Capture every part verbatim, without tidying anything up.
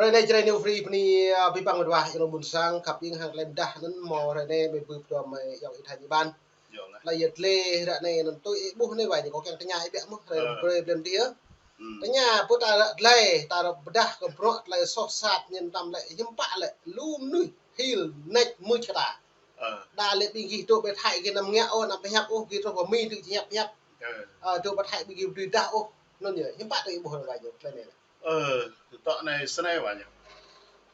Hrơi anai Jrai New Free bơni, a, abih bang mơdrô wah, ih lŏm ƀôn sang, khăp ing hăng tơlơi mơdah anŭn mơ̆ hrơi anai mơ̆ bưp dua mơ̆ ayŏng ih Thanh Iban. Yơh lah. Tơlơi yơh tơlơi hrơi anai anŭn tui ih ƀuh anai wai ñu kâo kiăng tơña ih biă mơ̆ hrơi, ơ, hrơi blem tih yơh. Hmm. Tơña pơ ta ră tơlơi, ta ră pơdah kơ bruă tơlơi soh sat ñen tam lĕ, hiư̆m pă lĕ, lu mơnuih hil nač mưč kơ ta. Ơ. Đa lĕ ƀing gih dŏ ƀơi Thái gih anăm ngă ôh, anăm pơhiăp ôh, gih truh pơ Mi tŭ či hiăp hiăp. Ơ. Ơ, dŏ ƀơi Thái ƀing gih ƀu dưi dah ôh. Anŭn yơh, hiư̆m pă tui ih ƀuh anai wai ñu, tơlơi anai lĕ. Ơ, tơdŏ anai snei wai ñu.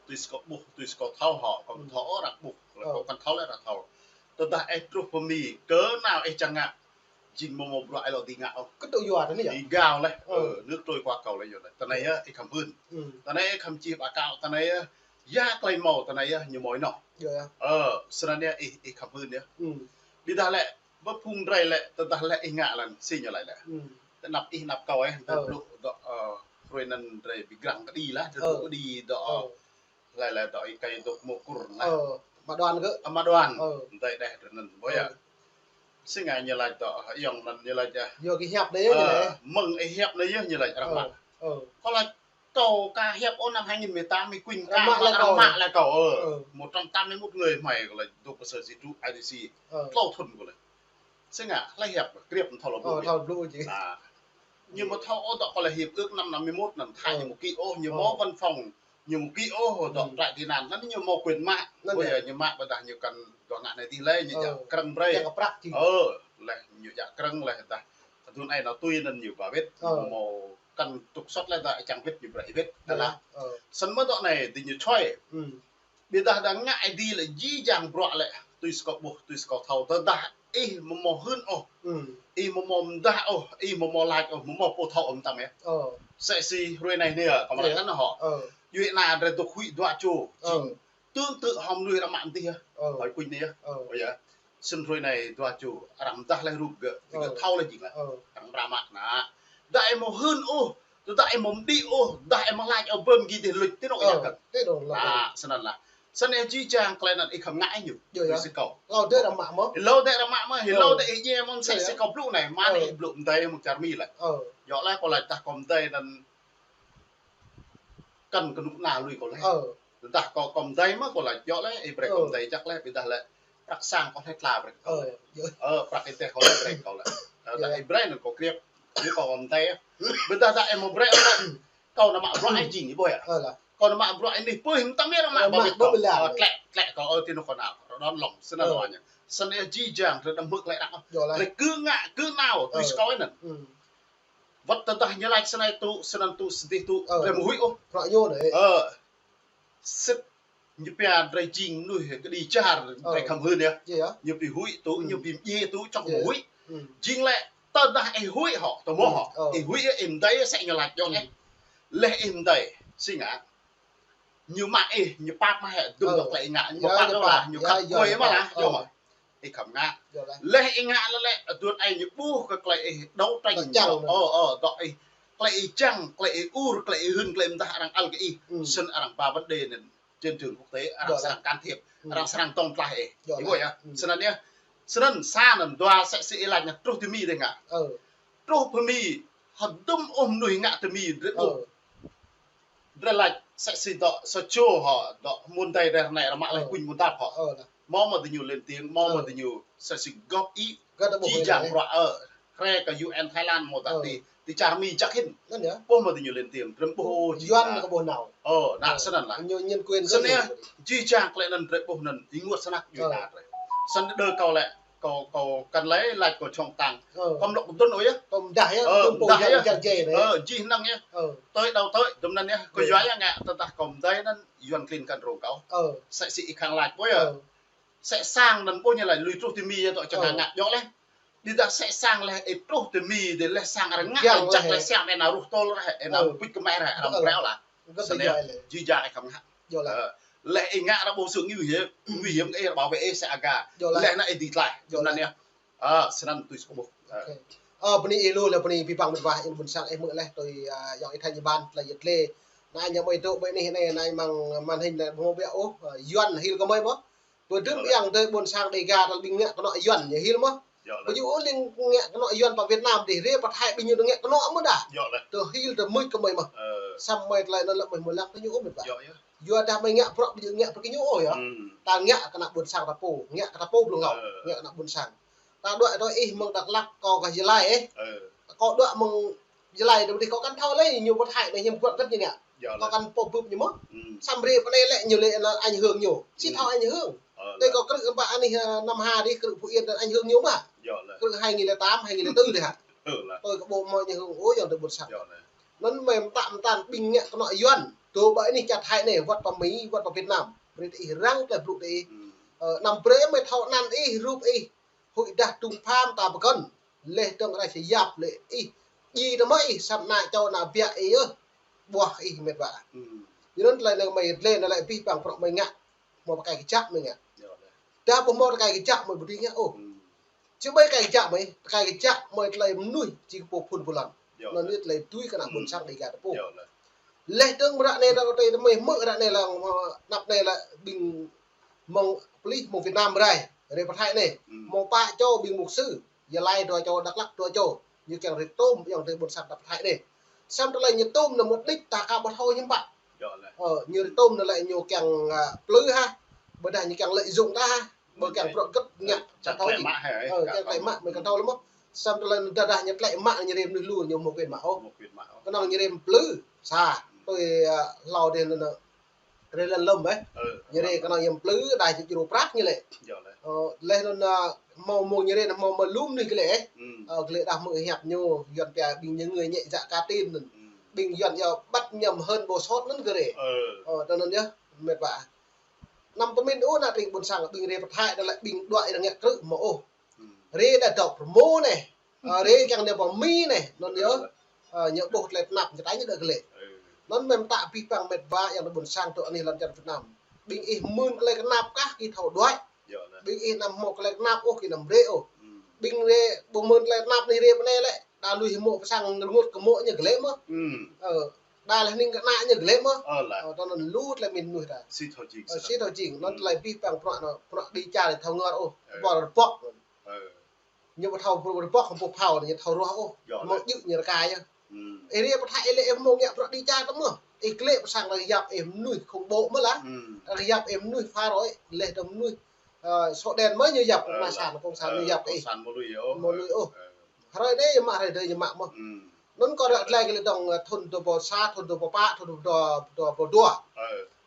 Tui si kâo ƀuh, tui si kâo thâo hŏ, kâo ƀu thâo ôh arăng ƀuh, kâo kăn thâo lĕ arăng thâo. Tơdah ih truh pơ Mi, kơ nao ih čang ngă, jing mơ̆ mơ̆ bruă ih lŏ dưi ngă ôh. Kơ tŭ yua tơ anai yơh. Ih gao lĕ, ơ, nước trôi qua cầu lĕ yơh lĕ. Tơ anai yơh, ih khăm hưn. Tơ anai ih khăm čih báo cáo, tơ anai yơh, ya tơlơi mâo, tơ anai yơh, ñu mâo ih noh. Yơh, yơh. Ơ, snăn yơh, ih, ih khăm hưn yơh. Ƀiădah lĕ, ƀơi phung drei lĕ, tơdah lĕ ih ngă lăng, si ñu laĭ lĕ. Tơ anăp ih anăp kâo ih, drei blŭ dŏ, ơ, hrơi anŭn drei ƀu grăng kơđi lah, drei blŭ kơđi dŏ, ơ, laĭ laĭ dŏ ih kơi dŏ mơ̆ kur lah. Ơ, mă đoàn gơ̆. Ơ, mă đoàn. Ơ. Drei đeh drei anŭn, ƀuh yơh. Ơ. Si ngă ñu laĭ dŏ, ayŏng anŭn ñu laĭ yơh. Yua kơ hiăp anai yơh ñu laĭ. Ơ, mơ̆ng ih hiăp anai yơh ñu laĭ arăng mă. Ơ. Kâo laĭ kâo ka hiăp ôh năm hai nghìn mười tám ih kuing ka arăng mă laĭ kâo, ơ. Một trăm tám mươi mốt người mơi kâo laĭ dŏ pơ sở di trú I D C. Ơ. Tlâo thŭn kâo laĭ. Si ngă, hlơi hiăp, kriăp thâo lŏ blŭ. Ơ, thâo blŭ či. Ñu mơ̆ thâo ôh dŏ kâo laĭ hiệp ước năm năm mươi mốt anŭn Thái ñu mơ̆ ký ôh, ñu mâo văn phòng, ñu mơ̆ ký ôh dŏ trại tị nạn anŭn ñu mâo quyền mă. Anŭn yơh. Ƀuh yơh ñu mă ƀôdah ñu kăn dŏ ngă anai tih lĕ ñu djă krơ̆ng brơi. Ơ, leh ñu djă krơ̆ng leh dah. Adun ai nao tui anŭn ñu ba wĭt, mâo kăn trục xuất leh dah čang wĭt ñu brơi wĭt. Ơ. Snăn mơ̆ dŏ anai dih ñu čuai. Ƀiădah dah ngă ih dih lĕ jih jang bruă lĕ, tui si kâo ƀuh, tui si kâo thâo, tơdah ih mơ̆ mâo hưn ôh, ih mơ̆ mâo mơdah ôh, ih mơ̆ mâo lač ôh, mơ̆ mâo pô thâo ôh mơtam yơh. Sĕ si hrơi anai anai, kâo laĭ anŭn hŏ. Djuai ania drei dŏ huĭ dua čô, jing tương tự hŏ mơnuih arăng mă mơdih yơh. Hơi kuñ anai yơh. Ơ yơh. Snăn hrơi anai dua čô, arăng mơdah leh rup gơ̆, gơ̆ thâo leh jing leh. Arăng mra mă anai. Dah ih mâo hưn ôh, tơdah ih mâo mơđĭ ôh, dah ih mâo lač ôh, bơm gih dih luč, ti anŏ ih kăn. Anai, snăn lah. Snăn yơh jih jang tơlơi anŭn ih khăm ngă ih ñu. Tui si kâo. Hlâo dih arăng mă mơ̆. Hlâo dih arăng mă mơ̆, hlâo dih ih ñe mơ̆n sĕ si kâo blŭ anai, mă anai ih blŭ mơdei mơ̆ng čar Mi leh. Yơh leh kâo laĭ dah kâo mơdei anŭn kăn kơnuk kơna lui kâo leh. Tơdah kâo, kâo mơdei mơ̆ kâo laĭ yơh leh, ih brơi kâo mơdei jăk leh, ƀiădah leh prăk sang kâo hlơi tla brơi kâo leh. Ơ, prăk ih teh kâo hlơi brơi kâo leh. Dah ih brơi anŭn kâo kriăp. Ñu kâo mơdei. Ƀiădah dah ih mâo brơi kâo, kâo nao mă bruă ih jing ih ƀuh yơh. Kâo nao mă bruă ih anih pơi mơtam yơh arăng mă ba wĭt kâo. Tlĕ, tlĕ kâo, ơ, ti anŏ kâo nao, rơđon lŏng, snăn lŏng anai. Snăn yơh jih jang drei đăm hmư̆ tơlơi arăng. Drei kơ ngă, kơ nao, tui si kâo anŭn. Wăt tơdah ñu lač snei tŭ, snăn tŭ, sdih tŭ, drei mơ̆ huĭ ôh. Ơ, sĭt ñu pia drei jing mơnuih kơđi čar, drei khăm hưn yơh. Ñu ƀu huĭ tŭ, ñu ƀu mdjiê tŭ, čŏk mơ̆ huĭ. Jing lĕ tơdah ih huĭ hŏ, tơmơ̆ hŏ. Ih huĭ ih mơdei sĕ ñu lač yơh leh. Leh ih mơdei, si ngă. Ñu mă ih, ñu pap mă hĕ, dŭm dŏ tơlơi ih ngă, ñu pap dŏ lah, ñu khăp kuai mă lah, yơh mơ̆. Ih khăm ngă. Leh ih ngă leh leh, adun ai ñu ƀuh kơ tơlơi ih đấu tranh. Ơ, ơ, dŏ ih. Tơlơi ih čang, tơlơi ih ur, tơlơi ih hưn, tơlơi ih mơdah arăng ăl kơ ih. Snăn arăng ba vấn đề anŭn trên trường quốc tế, arăng srăng can thiệp, arăng srăng tŏng tlaih ih. Ih ƀuh yơh. Snăn yơh. Snăn sa anŭn dua sĕ si ih lač anŭn truh ti Mi dih ngă. Truh pơ Mi, hơdôm ôh mơnuih ngă ti Mi drei ƀuh. Drei lač sĕ si dŏ sa čô hŏ, dŏ mơ̆ng dih drei anai arăng mă leh kuñ mơ̆ng dăp hŏ. Mâo mơ̆ diñu lên tiếng, mâo mơ̆ diñu sĕ si góp ý, jih jang bruă, ơ, hre kơ U N Thái Lan mâo dah ti, ti čar Mi jăk hĭn. Ƀuh mơ̆ diñu lên tiếng, drei ƀuh ôh jih jang. Ơ, anŭn snăn lah. Snăn yơh, jih jang tơlơi anŭn drei ƀuh anŭn, ih ƀuh snăk djuai ania drei. Snăn đơ kâo lĕ, kâo, kâo kăn lĕ lač kâo čŏng tăng. Kâo mlŏk dŭn ôh yơh. Kâo mdah yơh, ơ, mdah yơh. Ơ, jih năng yơh. Tơi đau tơi, dŭm anŭn yơh. Kâo yua yơh ngă, tơdah kâo mdah anŭn, Yuăn klin kăn rông kâo. Sĕ si ih khăng lač ƀuh yơh. Sĕ sang anŭn ƀuh ñu lač lui truh ti Mi yơh dŏ čang ngă yơh leh. Ƀiădah sĕ sang leh ih truh ti Mi dih leh sang arăng ngă jăk leh sang ƀe nao ruh tơl reh, ih nao puč kơ meh reh, arăng brơi lah. Snăn yơh, jih jang ih khăm ngă. Leh ih ngă arăng ƀuh sự nguy hiểm, nguy hiểm kơ ih arăng bảo vệ ih sĕ aga. Leh anŭn ih dưi tlaih. Dŭm anŭn yơh. Ơ, snăn tui si kâo ƀuh. Ơ, bơni ih lu leh bơni abih bang mơdrô wah ih ƀôn sang ih hmư̆ leh tui, ơ, ayŏng ih Thanh Iban tơlơi yơh tơlơi. Anai ñu mơi tŭ ƀơi anih anai anai mơ̆ng màn hình anai ƀu ƀiă ôh, ơ, Yuăn hil kơ mơi mơ̆. Tui dŭm ayŏng adơi ƀôn sang Đêga tơl ƀing ngă kơnŏ Yuăn ñu hil mơ̆. Ƀu djơ̆ ôh ling ngă kơnŏ Yuăn pơ Việt Nam dih, rê pơ Thái ƀing ñu ngă kơnŏ mơ̆ dah. Tơ hil tơ mưč kơ mơi mơ̆. Samơ̆ tơlơi anŭn lĕ mơi mơlăng tơ ñu ôh mĕt wa. Yua dah mơi ngă prŏk ƀu djơ̆ ngă prŏk kơ ñu ôh yơh. Ta ngă kơ ană ƀôn sang ta pô, ngă kơ ta pô blung ngao, ngă kơ ană ƀôn sang. Ta đuaĭ tơ ih mơ̆ng Dak Lak kâo kơ Gia Lai ih. Kâo đuaĭ mơ̆ng Gia Lai đơ dih kâo kăn thâo lĕ ñu pơthai anai hiam kuat kơt ñu ngă. Kâo kăn pô bưp ñu mơ̆n. Samơ̆ rê pơ anai lĕ ñu lĕ anŭn ảnh hưởng ñu. Sĭt thâo ảnh hưởng. Tơ kâo krư̆ ƀă anih, ơ, Nam Hà dih krư̆ Phú Yên anŭn ảnh hưởng ñu mơ̆n. Krư̆ hai nghìn lẻ tám, hai nghìn lẻ tư dih hă. Tui kơ ƀu mơ̆ ñu hơ̆ng ôh yơh tơ ƀôn sang. Anŭn mơi mơta mơta ƀing ngă kơnŏ Yuan. Tơ ƀă anih čar Thái anai, wơ̆t pơ Mi, wơ̆t pơ Việt Nam. Brơi tơ ih răng tơlơi blŭ tơ ih. Ơ, anăm brơi mơi thâo anăn ih, rup ih. Huĭ dah tŭng pham ta pơkŏn. Leh dơ̆ng rai sa yap lĕ ih. Ji tơ mơi ih, săp ană čô ană biă ih yơh. Ƀuah ih mĕt wa. Yua anŭn tơlơi anai mơi dleh anai lĕ abih bang prŏk mơi ngă. Hmâo tơkai kơjăp mơi ngă. Dah ƀu hmâo tơkai kơjăp mơi ƀu dưi ngă ôh. Či ƀai tơkai kơjăp mơi, tơkai kơjăp mơi tơlơi mơnuih či kơ pô phŭn pô lŏn. Anŭn yơh tơlơi tui kơ ană ƀôn sang Dêga ta pô. Leh dơ̆ng ră anai ta kơ tơ mơi hmư̆ ră anai lăng, ơ, anăp anai lĕ ƀing mơ̆ng pơlih mơ̆ng Việt Nam rai, rai pơthai anai. Mơ̆ng pă čô ƀing mục sư, Gia Lai dua čô, Dak Lak dua čô. Ñu kiăng rai tôm, yơh tơ ƀôn sang ta pơthai anai. Samơ̆ tơlơi ñu tôm anŭn mơ̆ đĭč ta ka ƀu thâo hiam pă. Ơ, ñu rai tôm anŭn lĕ ñu kiăng, ơ, plư hă. Ƀôdah ñu kiăng lợi dụng ta hă. Ƀu kiăng prŏk kơt ngă, čang tlĕ mă hă, ơ, čang tlĕ mă, mơi kăn thâo lĕ mơ̆n. Samơ̆ tơlơi anŭn dah dah ñu tlĕ mă, ñu rai mơnuih lu, ñu hmâo quyền mă ôh. Kơnơ̆ng ñu rai plư, sa, tui, ơ, hlâo dih anŭn, rai lăn lŏm, ơ. Ñu rai kơnơ̆ng ñu plư, đai či djru prăk ñu lĕ. Ơ, leh anŭn, ơ, hmâo mơ̆ng ñu rai, hmâo mơ̆ lu mơnuih kơ lĕ, ơ. Ơ, kơ lĕ dah mơ̆ hiăp ñu, Yuan pia ƀing ñu người nhẹ dạ cả tin anŭn. Ƀing Yuan yơh bắt nhầm hơn bồ sốt anŭn kơ rai. Ơ, tơ anŭn yơh, mĕt wa. Anăm pơmĭn ôh ană tring ƀôn sang ƀing rai pơthai dah lĕ ƀing đuaĭ rai ngă krư̆ mơ̆ ôh. Rai dah dŏ pơrơmô anai. Ơ, rai kiăng dah pơmĭn anai. Anŭn yơh. Ơ, ñu ƀuh tơlơi tơnap ñu tơña đơ kơ lĕ. Anŭn mơ̆ mơta abih bang mĕt wa yơh tơ ƀôn sang tơ anih lŏn čar Việt Nam. Ƀing ih mưn tơlơi tơnap kah ki thâo đuaĭ. Ƀing ih anăm hmâo tơlơi tơnap ôh ki anăm rai ôh. Ƀing rai ƀu mưn tơlơi tơnap anai rai pơ anai lĕ. Đa lui hmâo pơ sang rơngot kơ mŏ ñu glĕ mơ̆n. Ơ, đa leh ning kơ ană ñu glĕ mơ̆n. Ơ, tơ anŭn lu tơlơi mĭn mơnuih ta. Sĭt thâo jing. Ơ, sĭt thâo jing. Anŭn tơlơi abih bang prŏk anŭn, prŏk đi čar thâo ngor ôh. Ƀô̆ rơbŏk. Ñu ƀu thâo ƀô̆ rơbŏk hơpô phao ñu thâo ruah ôh. Mơ̆ djơ̆ ñu rơka yơh. Ih rai pơthai ih lĕ ih hmâo ngă prŏk đi čar tơ mơ̆n. Ih glĕ pơ sang arăng yap ih mơnuih khủng bố mơ̆n lah. Arăng yap ih mơnuih phá rối, leh dơ̆ng mơnuih, ơ, sổ đen mơ̆ ñu yap, cộng sản, cộng sản ñu yap ih. Hmâo lui ôh. Hrơi anai mă hrơi adih ñu mă mơ̆n. Anŭn kâo ră glai kơ lĕ dơ̆ng, ơ, thŭn dua rơbâo sa, thŭn dua rơbâo pă, thŭn dua rơbâo dua.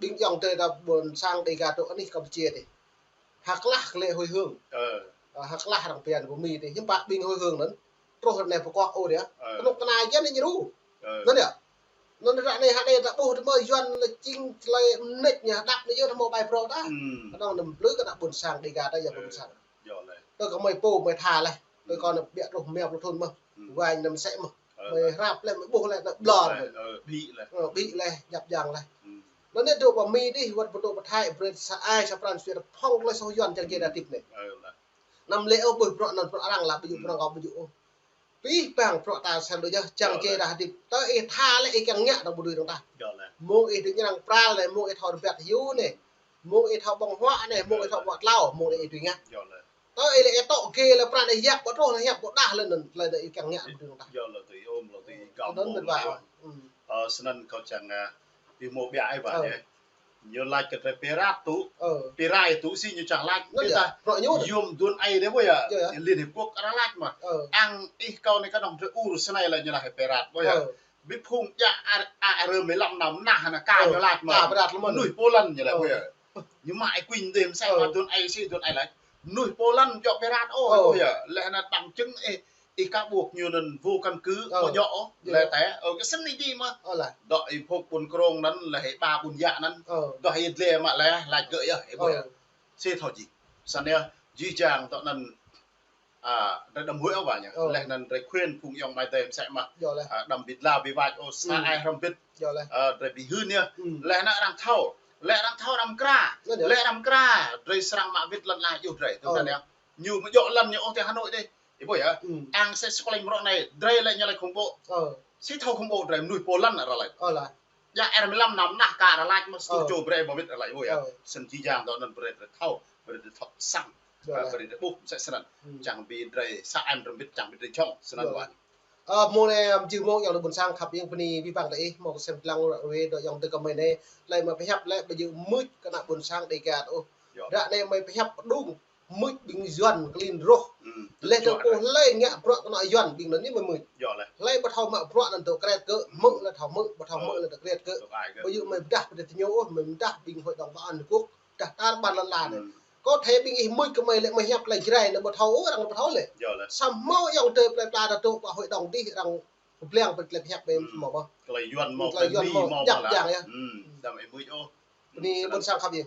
Ƀing ayŏng adơi ta ƀôn sang Dêga tơ anih Campuchia dih. Hơklah kơ lĕ hồi hương. Ơ, hơklah arăng pia anai pơ Mi dih. Hiư̆m pă ƀing hồi hương anŭn. Truh ră anai pơkŏk ôh dih. Kơnuk kơna jăn ñu ru. Anŭn yơh. Anŭn ră anai hă anai ta ƀuh tơ mơi Yuan lĕ jing tơlơi mơneč ñu hơdăp anai yơh tơ mơi ƀai prŏk ta. Kơnơ̆ng anăm plư kơ ană ƀôn sang Dêga ta yơh ƀôn sang. Tơ kơ mơi pô mơi tha leh. Tơ kơ anŭn biă truh mơ̆ pluh thŭn mơ̆n. Wai anăm sĕ mơ̆n. Mơi hrăp leh, mơi ƀuh leh, anŭn ƀlŏr leh. Ơ, ƀĭ leh. Ơ, ƀĭ leh, djăp djang leh. Anŭn anai dŏ pơ Mi dih, wơ̆t pơtô pơthai, brơi sa ai sa pran sui ta phŏng tơlơi soh Yuan čang jĕ dah hơdip anai. Anăm lĕ ôh ƀuh prŏk anŭn prŏk arăng lah, ƀu djơ̆ prŏk kâo ƀu djơ̆ ôh. Abih bang prŏk ta sem đôč yơh, čang jĕ dah hơdip. Tơ ih tha leh ih kiăng ngă dơ̆ng ƀu dưi dơ̆ng tah. Mơ̆ng ih dưi ñrăng pral anai, mơ̆ng ih thâo rơbat hyu anai. Mơ̆ng ih thâo ƀơ̆ng huă anai, mơ̆ng ih thâo ƀơ̆ng tlâo, mơ̆ng ih dưi ngă. Tơ ih lĕ ih tŏ gê lĕ pran ih yap ƀu truh, yap ƀu dah lĕ anŭn, tơlơi anŭn ih kiăng ngă ƀu dưi dơ̆ng tah. Anŭn mĕt wa. Ơ, snăn kâo čang, ơ, ih hmâo ƀiă ih wa yơh. Ñu laĭ kơ drei pơrat tŭ, pơrai tŭ si ñu čang laĭ. Anŭn yơh, prŏk ñu. Yôm duôn ai dih ƀuh yơh. Liên Hiệp Quốc arăng laĭ mơ̆n. Ang ih kâo anai kơnơ̆ng drei ur snei lĕ ñu laĭ pơrat ƀuh yơh. Ƀing phung djă ar-, a, rơmê lăm năm nah anai ka ñu laĭ mơ̆n. Mơnuih Poland ñu laĭ ƀuh yơh. Ñu mă ih kuing dih msĕ mă duôn ai si duôn ai laĭ. Mơnuih Poland djŏ pơrat ôh ƀuh yơh. Leh anŭn bằng chứng ih ih ka ƀuh ñu anŭn vô căn cứ, ƀu djŏ ôh, leh tĕ, ơ, kơ snăn ih djơ̆ mơ̆n. Dŏ ih phŏk ƀuôn Krông anŭn, leh ih ba ƀuôn Yă anŭn. Dŏ ih dleh mă leh, laĭ gơ̆ yơh, ih ƀuh yơh. Sĭt thâo jing. Snăn yơh, jih jang tơ anŭn, a, drei đăm huĭ ôh wa ñu. Leh anŭn drei khuyên phung ayŏng amai adơi msĕ mơ̆n. A, đăm bi dlao bi wač ôh, sa ai hrŏm bĭt. A, drei bi hưn yơh. Leh anŭn arăng thâo. Leh arăng thâo arăng mkra. Leh arăng mkra. Drei srăng mă wĭt lăn ala yơh drei. Tui anŭn yơh. Ñu mơ̆ djŏ lăn ñu ôh ti Hà Nội dih. Ih ƀuh yơh. Ang sĕ sơkôlai mrŏ anai, drei lĕ ñu laĭ khủng bố. Sĭt thâo khủng bố drei mơnuih Poland arăng laĭ. Djă rơmê lăm năm nah ka arăng laĭ mơ̆n, sơtuh čô brei ƀu wĭt arăng laĭ ƀuh yơh. Snăn jih jang tơ anŭn brei drei thâo, brei drei thâo săng. Brei drei ƀuh msĕ snăn. Čang bi drei sa ai hrŏm bĭt, čang bi drei jhŏng snăn wa. Ơ, mơ̆ng anai, ơ, jih mơ̆ng ayŏng adơi ƀôn sang khăp ing pơ anai, abih bang tơ ih, mơ̆ng kơsem tơlang ră ruai dŏ ayŏng adơi kơmơi anai, laih mơi pơhiăp laih, ƀu djơ̆ mưč kơ ană ƀôn sang Dega ôh. Yơh. Ră anai mơi pơhiăp pơđung mưč ƀing Yuan klin rŏh. Hmm, laih tơl kơ laih ngă bruă kơ ană Yuan ƀing anŭn anai mơi mưč. Yơh laih. Laih ƀu thâo mă bruă anŭn dŏ kret kơ, mưč laih thâo mưč, ƀu thâo mưč laih dŏ kret kơ. Dŏ kret kơ. Ƀu djơ̆ mơi pơdah pơdah tơ ñu ôh, mơi pơdah ƀing hội đồng bảo an Liên Hợp Quốc, pơdah tar ƀar lŏn la anai. Hmm. Kơ thâo ƀing ih mưč kơmơi lĕ mơi hiăp tơlơi Jrai anai ƀu thâo ôh, arăng ƀu thâo lĕ. Yơh laih. Samơ̆ ayŏng adơi plơi pla ta dŏ pơ hội đồng adih arăng pơblang pơtlaih hiăp ƀing Hmm. mơ̆ mơ̆. Tơlơi Yuan mơ̆, tơlơi Yuan mơ̆, mơ̆, jăk jang yơh. Hmm, đăm ih mưč ôh. Pơ anai ƀôn sang khăp ing.